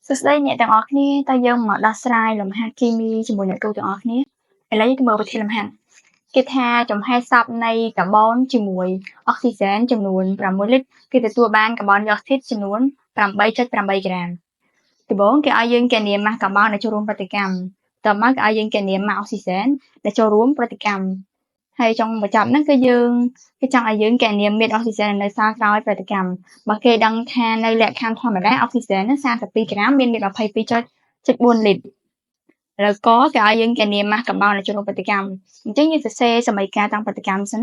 សួស្តីអ្នកទាំងអស់គ្នាតើយើងមកដោះស្រាយលំហាត់គីមីជាមួយអ្នកគ្រូទាំងអស់គ្នាឥឡូវយើងមើលប្រធានលំហាត់គេថាចំហេះសពនៃកាបូនជាមួយអុកស៊ីហ្សែនចំនួន6លីត្រគេទទួលបានកាបូនឌីអុកស៊ីតចំនួន8.8ក្រាមដំបូងគេឲ្យយើងគណនាម៉ាស់កាបូនដែលចូលរួមប្រតិកម្មតមកគេឲ្យយើងគណនាម៉ាស់អុកស៊ីហ្សែនដែលចូលរួមប្រតិកម្មហើយចុងបញ្ចប់ហ្នឹងគឺយើងគេចង់ឲ្យយើងគណនាមាឌអុកស៊ីហ្សែននៅសល់ក្រោយប្រតិកម្មបើគេដឹងថានៅលក្ខខណ្ឌធម្មតាអុកស៊ីហ្សែនហ្នឹង32ក្រាមមានមាឌ22.4លីត្រឥឡូវកគេឲ្យយើងគណនាម៉ាស់កាបូនដែលចូលរួមប្រតិកម្មអញ្ចឹងយើងសរសេរសមីការតាំងប្រតិកម្មសិន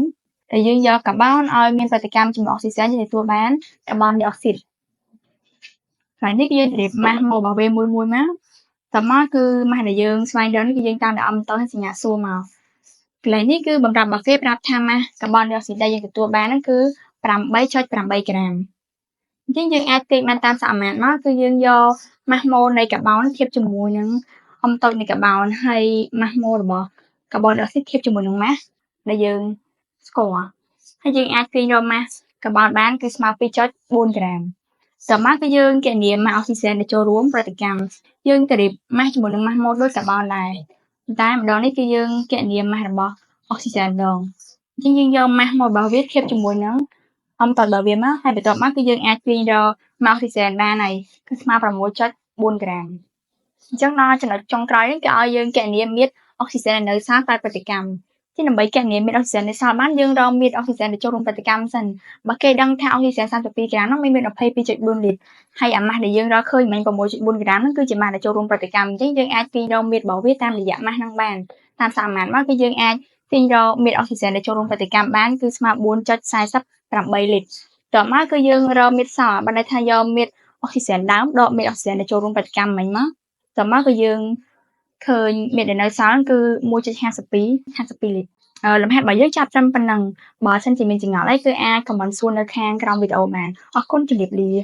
ដែលយើងយកកាបូនឲ្យមានប្រតិកម្មជាមួយអុកស៊ីហ្សែនយើងទទួលបានកាបូនឌីអុកស៊ីតហើយនេះគឺយើងរៀបម៉ាស់មករបស់វាមួយមួយមកតមកគឺម៉ាស់ដែលយើងស្វែងរកនេះគឺយើងតាមដោយអំតសញ្ញាសួរមកកន្លែងនេះគឺបំរាប់របស់គេប្រាប់ថាម៉ាស់កាបូនឌីអុកស៊ីតដែលយើងទទួលបានហ្នឹងគឺ8.8ក្រាមអញ្ចឹងយើងអាចទាញបានតាមសមាមាត្រមកគឺយើងយកម៉ាស់ម៉ូលនៃកាបូនធៀបជាមួយនឹងអំតូចនៃកាបូនហើយម៉ាស់ម៉ូលរបស់កាបូនឌីអុកស៊ីតធៀបជាមួយនឹងម៉ាស់ដែលយើងស្គាល់ហើយយើងអាចទាញរកម៉ាស់កាបូនបានគឺស្មើ2.4ក្រាមតមកគឺយើងគណនាម៉ាស់អុកស៊ីហ្សែនដែលចូលរួមប្រតិកម្មយើងទៅរៀបម៉ាស់ជាមួយនឹងម៉ាស់ម៉ូលដូចកាបូនដែរតែម្ដងនេះគឺយើងគណនាម៉ាស់របស់អុកស៊ីហ្សែនម្ដងអញ្ចឹងយើងយកម៉ាស់ម៉ូលរបស់វាធៀបជាមួយនឹងអំតរបស់វាមកហើយបន្ទាប់មកគឺយើងអាចទាញរកម៉ាស់អុកស៊ីហ្សែនបានហើយគឺស្មើ6.4ក្រាមអញ្ចឹងដល់ចំណុចចុងក្រោយនេះគេឲ្យយើងគណនាមាឌអុកស៊ីហ្សែននៅសល់ក្រោយប្រតិកម្មជាដើម្បីគណនាមាឌអុកស៊ីហ្សែននៅសល់បានយើងរកមាឌអុកស៊ីហ្សែនដែលចូលរួមប្រតិកម្មសិនបើគេដឹងថាអុកស៊ីហ្សែន32ក្រាមនោះមានមាឌ22.4លីត្រហើយអាម៉ាស់ដែលយើងរកឃើញមិញ6.4ក្រាមហ្នឹងគឺជាម៉ាស់ដែលចូលរួមប្រតិកម្មអញ្ចឹងយើងអាចទាញរកមាឌរបស់វាតាមរយៈម៉ាស់ហ្នឹងបានតាមសមាមាត្រមកគឺយើងអាចទាញរកមាឌអុកស៊ីហ្សែនដែលចូលរួមប្រតិកម្មបានគឺស្មើ4.48លីត្រតមកគឺយើងរកមាឌសល់បានន័យថាយកមាឌអុកស៊ីហ្សែនដើមដកមាឌអុកស៊ីហ្សែនដែលចូលរួមប្រតិកម្មមិញមកតមកគឺយើងឃើញមាឌដែលនៅសល់គឺ1.52 52លីត្រលំហាត់របស់យើងចាប់ត្រឹមប៉ុណ្ណឹងបើសិនជាមានចម្ងល់អីគឺអាច comment សួរនៅខាងក្រោមវីដេអូបានអរគុណជម្រាបលា។